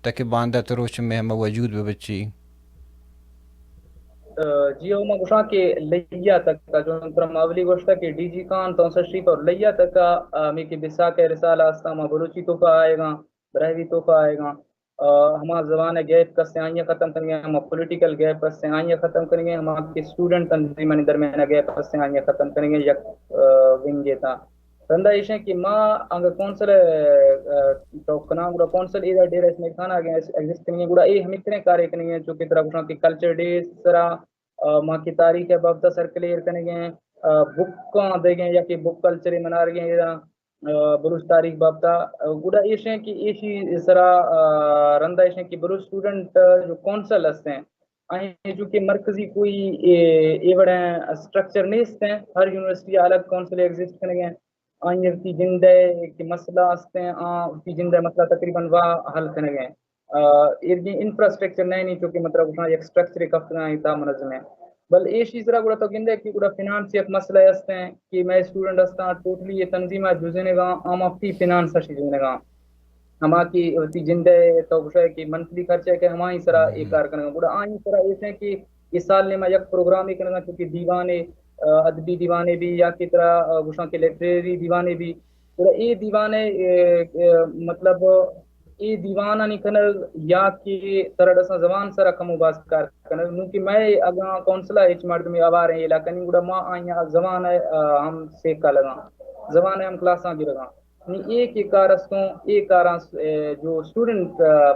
تاکہ باندا تہ روچ مئے ہما وجود بہ بچی؟ آ، جی ہو، ما گوشاں کہ لیا تک ءَ، جو ترا ما اولی گوشتا کہ ڈی جی خان، تونسہ شریف اور لیا تک ءَ، آ، ہمے کہ بساک ءِ رسالہ ہستاں، ما بلوچی توکا آئیگاں، براہوئی توکا آئیگاں، آ، ہما زبان ءِ گیپ کسے آئی ءَ ختم کنگے، ہما پولیٹیکل گیپ کسے آئی ءَ ختم کنگے، ہما کہ اسٹوڈنٹ تنظیمانی درمیان ءَ گیپ کسے آئی ءَ ختم کنگے، یک، آ، ونگے تاں۔ رندا ایش ایں کہ ما انگہ کونسل ءِ، آ، توک کناں، گڑا کونسل ادا ڈیرہ اسماعیل خان ءَ اگیں ایگزسٹ کنگے، گڑا اے ہمے تریں کارے کنگے، چو کہ ترا گوشاں کہ کلچر ڈے سرا، آ، ما کہ تاریخ ءِ بابت ءَ سرکلیر کنگے، آ، بکاں دیگے یا کہ بک کلچرے منارگے ادا، آ، بلوچ تاریخ بابت ءَ، آ، گڑا ایش ایں کہ ایشی سرا، آ، رندا ایش ایں کہ بلوچ اسٹوڈنٹ، آ، جو کونسل ہستیں، آئی جو کہ مرکزی کوئی اے، اے وڑیں اسٹرکچر نیست ہیں، ہر یونیورسٹی ءَ الگ کونسل ایگزسٹ کنگے، آئی وتی جند ءِ کہ مسئلہ ہستیں، آ، وتی جند ءِ مسئلہ تقریباً وا حل کنگے۔ آ، ایرگیں انفراسٹرکچر نہ نی، چونکہ مطلب گوشاں یک اسٹرکچرے کفتگاں اے تا منظم ایں۔ بل ایشی سرا گڑا تو گندے کہ گڑا فنانس یک مسئلہ ہستیں کہ مئے اسٹوڈنٹ ہستاں ٹوٹلی اے تنظیم ءَ جزینگاں، آ ما وتی فنانس ءَ شی جزینگاں۔ ہما کہ وتی جند ءِ تو گوشئے کہ منتھلی خرچہ کہ ہمائی سرا اے کار کنگاں۔ گڑا آئی سرا ایش ایں کہ اے سال نے ما یک پروگرامے کنگاں، چونکہ دیوانے، آ، ادبی دیوانے بھی یا کہ ترا، آ، گوشاں کہ لٹریری دیوانے بھی، گڑا اے دیوان ءِ، اے، اے، مطلب، اے دیوانانی کنگ یا کہ ترا ڈساں زبان سرا کم و باز کار کنگ۔ نوں کہ مئے اگاں کونسل ءَ ہچ مردمے آوار ایں علاقہ نی، گڑا ما آیاں زبان ءَ، آ، ہم سیکھا لگاں، زبان ءَ ہم کلاساں گرگاں۔ نی اے کہ کار استوں، اے کاراں س-، اے، جو اسٹوڈنٹ، آ،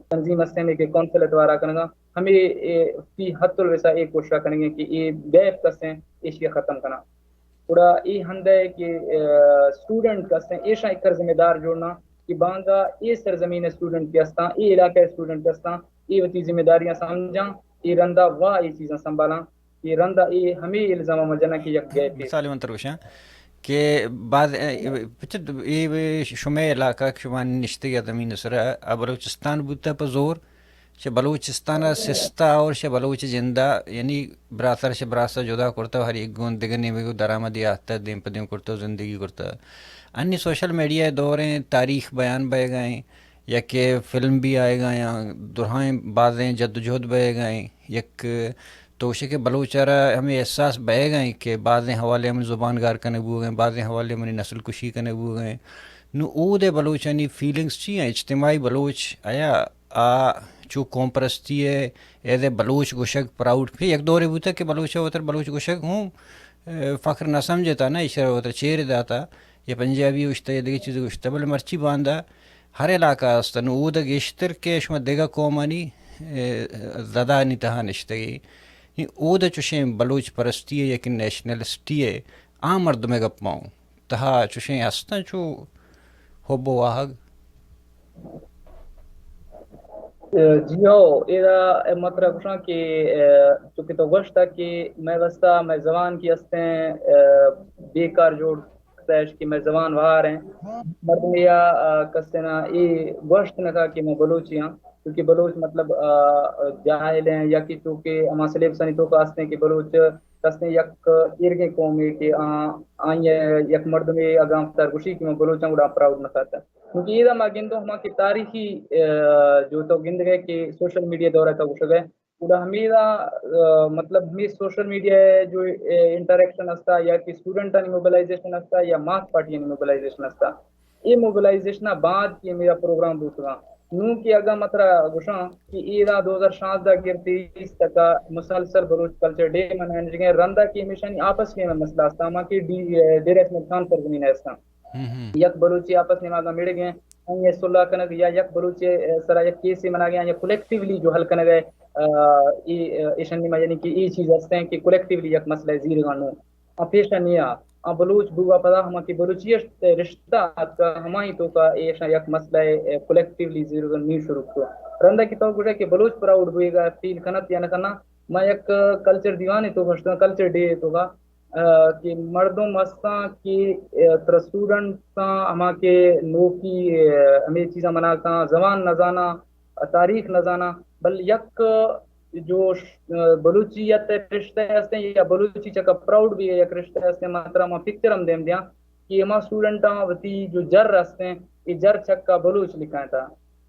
تنظیم استیں کہ کونسل ءِ دوارا کنگاں، ہمے، اے، فی حد الوسع اے کوشش کنگیں کہ اے گیپ کسیں ایشی ختم کناں۔ گڑا اے ہند ءَ کہ، آ، اسٹوڈنٹ کہ استیں، ایشاں ایکر ذمہ دار جوڑنا کہ باندا اے سرزمین ءِ اسٹوڈنٹ کہ استاں، اے علاقہ ءِ اسٹوڈنٹ کہ استاں، اے وتی ذمہ داریاں سمجھاں، اے رندا وا اے چیزاں سنبھالاں، اے رندا اے ہمے الزام ءَ ما جناں کہ یک گیپے۔ مثال من تر گوشاں کہ بعد، اے، پچ-، اے شمئے علاقہ کہ شما نشتگ یا زمین سر ءَ بلوچستان بوتہ پہ زور، چہ بلوچستان ءَ سستا اور چہ بلوچ جندا، یعنی براتر چہ براسا جدا کرتا، ہر یک گون دگہ نیمگو درآمدی آہتا، دیم پہ دیم کرتا، زندگی کرتا۔ انی سوشل میڈیا دوریں، تاریخ بیان بئیگا ایں، یا کہ فلم بھی آئیگا، یا درہائیں بازیں جدوجہد بئیگا ایں، یک تو گوشے کہ بلوچ ءَ را ہمے احساس بئیگا ایں کہ بازیں حوالے ہم زبان گار کنگ بوگا ایں، بازیں حوالے منی نسل کشی کنگ بوگا ایں۔ نوں اود ءِ بلوچانی فیلنگز چی ایں؟ اجتماعی بلوچ آیا آ چو قوم پرستی ءَ ایز اے بلوچ گوشگ پراؤڈ، پھر یک دورے بوتا کہ بلوچ ءَ وتر بلوچ گوشگ ہوں، اے، فخر نہ سمجھتا، نہ ایشرا وتر چیر داتا، یا پنجابی گوشتا یا دگہ چیز گوشتا، بلے مرچی باندا ہر علاقہ است، نوں اودا گیشتر کہ شما دگہ قومانی، اے، زدانی تہا نشتگی۔ نی اودا چوشیں بلوچ پرستی ءَ یا کہ نیشنلسٹی ءَ آ مردم ءِ گپ ما اوں۔ تہا چوشیں ہستاں چو حب و واہگ؟ جی ہو، ایرا مترا گوشاں کہ چونکہ تو گوشتا کہ مئے واسطہ مئے زبان کی استیں بیکار جوڑ کتش کہ مئے زبان وار ہیں۔ مردم یا کسے نا اے گوشت نہ کا کہ میں بلوچی ہاں، کیونکہ بلوچ مطلب جاہل ہیں، یا کہ چونکہ ہما سلیبسانی توکا استیں کہ بلوچ کسے یک ایرگیں قومے کہ آ آئی یک مردمے اگاں فتر گوشی کہ میں بلوچاں گڑا پراؤڈ نہ کاتا۔ کیونکہ ایدا ما گندوں ہما کہ تاریخی جو تو گندگئے کہ سوشل میڈیا دورہ تو گوشگئے، گڑا ہمیدا مطلب ہمے سوشل میڈیا جو انٹریکشن استا یا کہ اسٹوڈنٹانی موبلائزیشن استا یا ماس پارٹیانی موبلائزیشن استا، اے موبلائزیشن بعد کہ ہمیدا پروگرام بوتگاں۔ نوں کہ اگاں مترا گوشاں کہ ایدا دو ہزار شانزدہ گر تیئیس تکا مسلسل بلوچ کلچر ڈے منائنجگیں، رندا کہ ہمیشانی آپس میں مسئلہ استا، ہما کہ ڈی-، ڈیرہ اسماعیل خان سرزمین استاں۔ یک بلوچے آپس نیماگا مڑگیں، آئی ء صلح کنگ یا یک بلوچے سرا یک کیسے مناگیں، آئی ء کولیکٹیولی جو حل کنگ ء ایشن نیما، یعنی کہ اے چیز ہستیں کہ کولیکٹیولی یک مسئلہ زیرگا نوں آ پیشا نیا۔ آ بلوچ بوگا پدا ہما کہ بلوچی رشتہ آتکا ہمائی توکا ایشاں یک مسئلہ کولیکٹیولی زیرگا نی شروع کو۔ رندا کہ تو گوشے کہ بلوچ پراؤڈ بوئیگا فیل کنت یا نہ کنا، ما یک کلچر دیوانے تو گوشتاں، کلچر ڈے توکا کہ مردم استاں کہ ترا اسٹوڈنٹاں ہما کہ نوکی ہمے چیزاں مناکاں، زبان نزاناں، تاریخ نزاناں، بل یک جو بلوچیت رشتہ ہستیں یا بلوچی چکا پراؤڈ بھی یک رشتہ ہستیں، ماترا ما پکچر ہم دیم دیاں کہ ہما اسٹوڈنٹاں وتی جو جر ہستیں، اے جر چکا بلوچ لکھائیں تا۔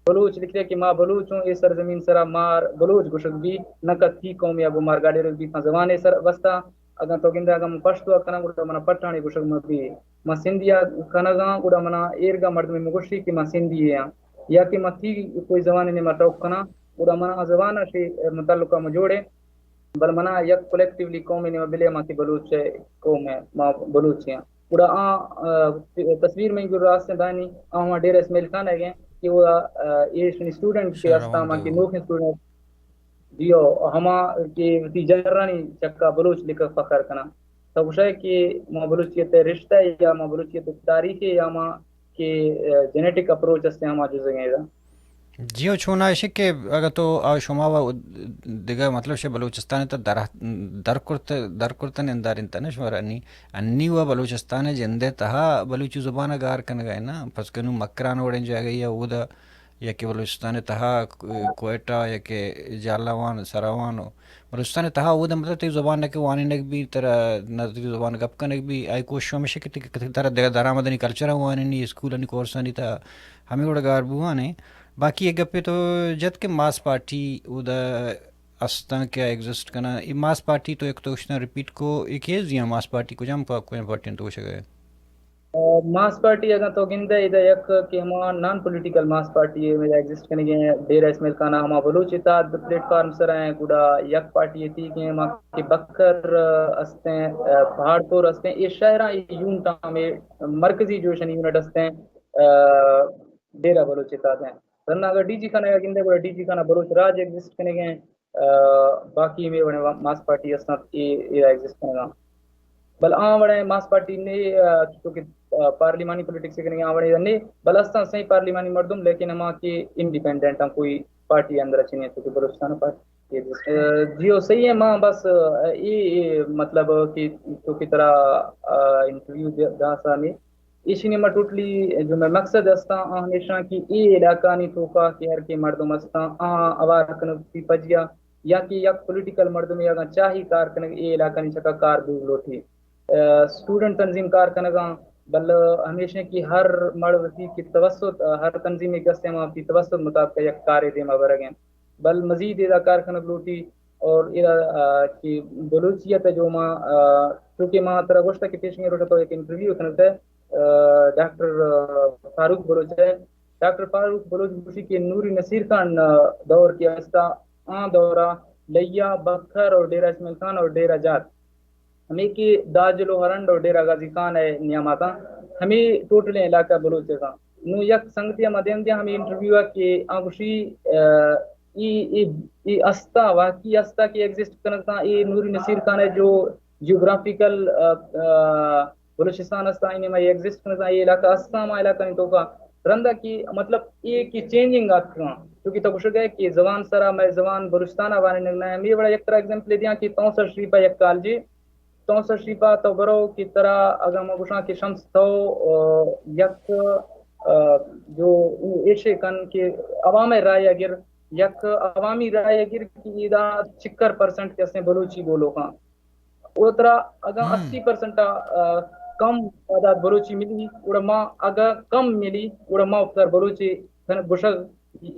بلوچ لکھتے کہ ما بلوچ ہوں، اے سرزمین سرا مار بلوچ گوشگ بی، نہ کہ تھی قوم یا گو مار گاڑی رگ بی، تھا زبان اے سر وستا۔ اگاں تو گندے، اگاں من پشتو کناں، گڑا منا پٹھانی گوشگ مہ بی۔ ما سندھی آ کنگاں، گڑا منا ایرگا مردم مگوشی کہ ما سندھی آں، یا کہ ما تھی کوئی زبان نے ما ٹوک کناں، گڑا منا آ زبان شی متعلقہ مجوڑے۔ بل منا یک کولیکٹیولی قوم نے بلے ما کہ بلوچ قوم ہے، ما بلوچ ہیں۔ گڑا آ، آ، تصویر میں جو راست دانی، آ ہما ڈیرہ اسماعیل خان ہے گئے کہ وہ، آ، ایشنی اسٹوڈنٹ کے استاما کہ نوکیں اسٹوڈنٹ دیو ہما کہ وتی جرانی چکا بلوچ لکھ فخر کنا۔ تو گوشے کہ ما بلوچیت رشتہ یا ما بلوچیت تاریخ یا ما کہ، آ، جینیٹک اپروچ است ہما جزگیں دا۔ جی، و چونا ایشی کہ اگہ تو آ شما و دگہ مطلب شے بلوچستان تا در، در کرت، در کرتن اندارین تنے شما انی، انی و بلوچستان جندے تہا بلوچی زبان گار کنگا ہے نا، پس کنو مکران وڑیں جاگہ یا اودا یا کہ بلوچستان تہا کوئٹہ یا کہ جھالاوان، سراوان و بلوچستان تہا اودا مطلب تئی زبان نہ کہ وانینگ بی، ترا نہ تئی زبان گپ کنگ بی، آئی کوشش ہمیشہ کہ ترا دگہ درآمدانی کلچر وانینی، اسکولانی کورسانی تہا ہمے وڑ گار بوان ہیں۔ باقی ایک گپے تو جت کہ ماس پارٹی اودا استاں کیا ایگزسٹ کناں؟ اے ماس پارٹی تو ایک تو اشتاں ریپیٹ کو، اے کیس دیاں ماس پارٹی کجام پا-، کجام پارٹی تو گوشگ ء؟ آ، ماس پارٹی اگاں تو گندے ادا یک کہ ہما نان پولیٹیکل ماس پارٹی ہے، میرا ایگزسٹ کنگے ہیں، ڈیرہ اسماعیل خان ہما بلوچ اتحاد پلیٹ فارم سر ہیں، گڑا یک پارٹی تھی کہ ہما کہ بکر، آ، استیں، آ، پہاڑ پور استیں، اے شہراں اے یونٹ ہمیں مرکزی جو شنی یونٹ استیں، آ، ڈیرہ بلوچ اتحاد ہیں۔ رندا اگر ڈی جی خانہ گندے گڑا ڈی جی خانہ بلوچ راج ایگزسٹ کنگے ہیں۔ آ، باقی ہمے وڑیں ماس پارٹی استاں اے، اے ایگزسٹ کنگا۔ بل آ وڑیں ماس پارٹی نے، آ، چونکہ، آ، پارلیمانی پولیٹکس کنگا آ وڑیں نے، بل استاں سہی پارلیمانی مردم، لیکن ہما کہ انڈیپینڈنٹ ہیں، کوئی پارٹی اندر اچ نہیں، چونکہ بلوچستان پارٹی ایگزسٹ۔ آ، جی او صحیح ہے، ما بس، آ، اے، اے مطلب کہ چونکہ ترا، آ، انٹرویو دے-، دا سا میں ایشی نیما ٹوٹلی جو مئے مقصد استاں، آ ہمیشاں کہ اے علاقہ نی توکا کہ ہر کے مردم استاں، آ اوار کنگ پی پجیا، یا کہ یک پولیٹیکل مردمے اگاں چاہی کار کنگ، اے علاقہ نی چکا کار بوگ لوٹی۔ آ، اسٹوڈنٹ تنظیم کار کنگاں، بل ہمیشہ کہ ہر مڑ وتی کہ توسط، آ، ہر تنظیمے کہ استیں، ہما وتی توسط مطابق یک کارے دیما برگیں۔ بل مزید ادا کار کنگ لوٹی اور ادا، آ، کہ بلوچیت جو ما، آ، چونکہ ما ترا گوشتا کہ پیشنگے روچا تو ایک انٹرویو کنگ تے، آ، ڈاکٹر، آ، فاروق بلوچ ہے۔ ڈاکٹر فاروق بلوچ گوشی کہ نوری نصیر خان، آ، دور کے استا، آ دورا لیا، بکھر اور ڈیرہ اسماعیل خان اور ڈیرہ جات، ہمے کہ داجل و ہرنڈ اور ڈیرہ غازی خان ہے نیاماتاں، ہمے ٹوٹلیں علاقہ بلوچ ہے۔ نوں یک سنگتے ہم دیم دیاں ہمے انٹرویو ء کہ آ گوشی، آ، ای، ای، ای استا، واقعی استا کہ ایگزسٹ کنگ تاں، ای نوری نصیر خان ہے جو جیوگرافیکل، آ، آ، بلوچستان استا، اینی ما ایگزسٹ کنگ تاں، ای علاقہ استا، ما علاقہ نہیں توکا رندا کہ مطلب ای کہ چینجنگ آتکاں۔ کہ تو گوشگ ئے کہ زبان سرا مئے زبان بلوچستان ءَ وانینگ نہ ایں۔ ہمے وڑا یک ترا ایگزامپلے دیاں کہ تونسہ شریف ءَ یک کالجے، تونسہ شریف ءَ تو برو کہ ترا اگاں ما گوشاں کہ شمس تو، آ، یک، آ، جو ایشے کن کہ عوام ءِ رائے ءَ گر، یک عوامی رائے ءَ گر کہ ادا چکر پرسنٹ کہ استیں بلوچی گوں لوکاں۔ او ترا اگاں ہم۔ اسی پرسنٹ ءَ، آ، کم تعداد بلوچی ملی، گڑا ما اگاں کم ملی، گڑا ما اپتر بلوچی کنگ گوشگ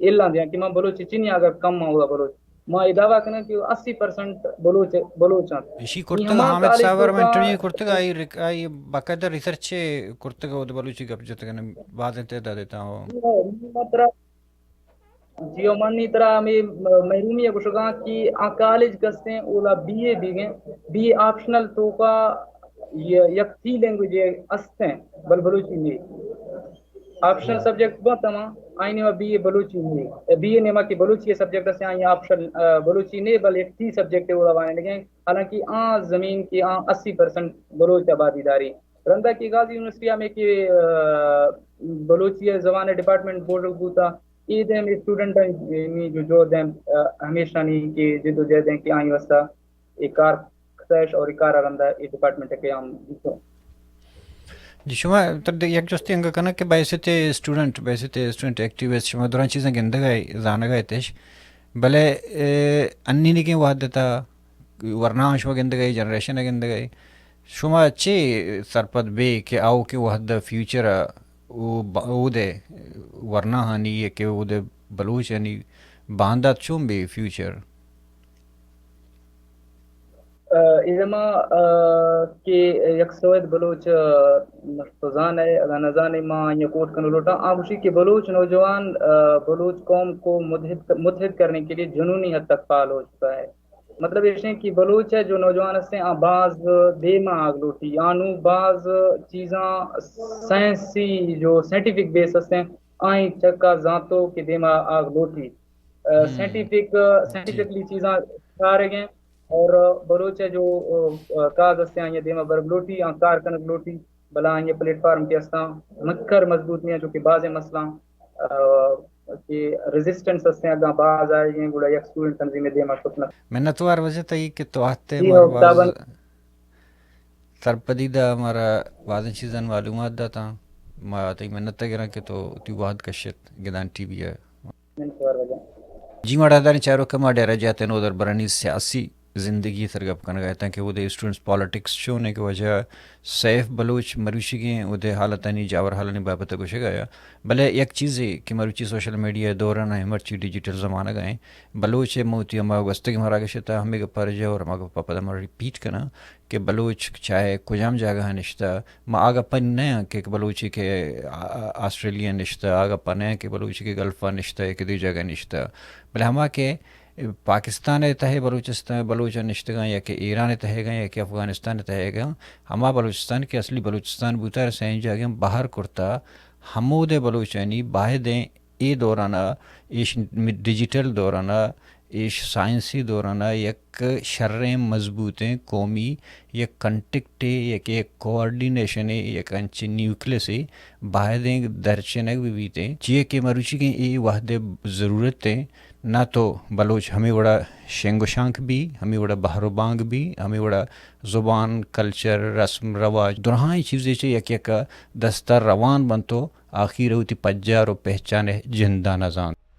اعلان دیاں کہ ما بلوچی چنی اگر کم ما اودا بلوچ۔ ما اے دعویٰ کناں کہ اسی پرسنٹ بلوچ، بلوچ انت۔ ایشی نی کرتگ ہما حامد کالج صاحب ءَ توکا کرتگ۔ آئی ریک-، آئی باقاعدہ ریسرچ کرتگ، اود بلوچی گپ جتگ، بازیں تعداد ءَ تاں۔ جی، او من نی ترا ہمے محرومی ءَ گوشگاں کہ آ کالج کستیں اودا بی اے بیگیں، بی اے آپشنل توکا ی-، یک سی لینگویج استیں، بل بلوچی نی۔ آپشنل سبجیکٹ بنت ہما، آئی نیما بی اے بلوچی نی۔ بی اے نیما کہ بلوچی سبجیکٹ استیں، آئی آپشنل، آ، بلوچی نی، بل یک سی سبجیکٹ اودا وانینگیں، حالانکہ آ زمین کہ آ اسی پرسنٹ بلوچ آبادی داری۔ رندا کہ غازی یونیورسٹی ہمے کہ، آ، بلوچی ءِ زبان ءِ ڈپارٹمنٹ بوڈگ بوتا، اے دیم اسٹوڈنٹ آنی جو جو دیم، آ، ہمیشانی کہ جد و جہد ہیں کہ آئی واسطہ اے کار کتش اور اے کار رندا اے ڈپارٹمنٹ قیام دیتو۔ جی، شما تر دے یک جستی انگا کنگ کہ بحیثیت اسٹوڈنٹ، بحیثیت اسٹوڈنٹ ایکٹیوسٹ شما دراں چیزاں گندگ ءَ، زانگ ءَ اتش، بلے، اے، انینگیں وہد تا ورنا شما گندگ ءَ، جنریشن ءَ گندگ ءَ، شما چے سرپد بے کہ آؤکیں وہد ءَ فیوچر ءَ او ب-، اودے ورناہانی کہ اودے بلوچانی باندات چون بے فیوچر؟ آ، اے ما، آ، کہ یک سوید بلوچ، آ، تو زان ئے، اگاں نہ زان ئے، ما آئی ءَ کوٹ کنگ لوٹاں۔ آ گوشی کہ بلوچ نوجوان، آ، بلوچ قوم کو متحد، متحد کرنے کے لیے جنونی حد تک فعال ہو چکا ہے۔ مطلب ایش انت کہ بلوچ ءِ جو نوجوان ہستیں، آ باز دیما آگ لوٹی، آ نوں باز چیزاں سائنسی جو سائنٹیفک بیس ہستیں، آئی چکا زانتو کہ دیما آگ لوٹی۔ آ، ہم۔ سائنٹیفک، جی۔ سائنٹیفکلی چیزاں چارگیں اور بلوچ ءِ جو، آ، کاز ہستیں، آئی دیما برگ لوٹی، آ کار کنگ لوٹی۔ بلے آئی ءِ پلیٹ فارم کہ استاں مکر مضبوط نہ ایں، چونکہ بازیں مسئلہ، آ، کہ ریزسٹنس ہستیں، اگاں باز آئیگیں گڑا یک اسٹوڈنٹ تنظیم ءِ دیما شت نہ۔ منتوار واجہ تئی کہ تو آتے جی، مارا ہو، باز تابن۔ سرپدی دا، مارا بازیں چیزاں معلومات داتاں۔ ما تئی منت گراں کہ تو تئی وہد کشت گدان ٹی وی ءَ۔ منتوار واجہ۔ جی، ما ڈاہداریں چاروک ءَ ما ڈیرہ جات ءِ نودربرانی سیاسی زندگی ءِ سر گپ کنگ ءَ اتاں کہ اودے اسٹوڈنٹس پالیٹکس چون انت کہ واجہ سیف بلوچ مروچیگیں اودے حالتانی جاور حالانی بابت ءَ گوشگ ءَ آیا۔ بلے یک چیزے کہ مروچی سوشل میڈیا ءِ دوران ءَ مرچی ڈیجیٹل زمانگ ءَ ایں، بلوچ ءِ موتی ہما گوستگیں مراگش ءِ تہا ہمے گپ ءَ رجہ اور ہما گپ ءَ پدا ما ریپیٹ کناں کہ بلوچ چاہے کجام جاگہ ءَ نشتہ، ما آ گپ ءَ نہ آں کہ بلوچے کہ آ-، آ-، آسٹریلیا ءَ نشتہ، آ گپ ءَ نہ آں کہ بلوچے کہ گلف ءَ نشتہ یا کہ دگہ جاگہ ءَ نشتہ، بلے ہما کہ پاکستان ءِ تہ ءَ بلوچستان، بلوچ ءَ نشتگاں یا کہ ایران ءِ تہ ءَ گاں یا کہ افغانستان ءِ تہ ءَ گاں، ہما بلوچستان کہ اصلی بلوچستان بوتہ، سئیں جاگہ بہر کرتہ، ہمود ءِ بلوچانی باید ایں اے دوران ءَ ایش ڈیجیٹل دوران ءَ ایش سائنسی دوران ءَ یک شریں مضبوطیں قومی یک کنٹکٹے، یک، یک کوآرڈینیشنے، یک انچیں نیوکلیسے بایدیں درچینگ بہ بیتیں، چیئے کہ مروچیگیں اے وہد ءِ ضرورت ایں، نہ تو بلوچ ہمے وڑا شنگ و شانک بی، ہمے وڑا بہر و بانگ بی، ہمے وڑا زبان، کلچر، رسم رواج، درہائیں چیزے چہ یک یک ءَ دست ءَ روان بنت و آخیر ءَ وتی پجار و پہچان ءِ جند ءَ نہ زانت۔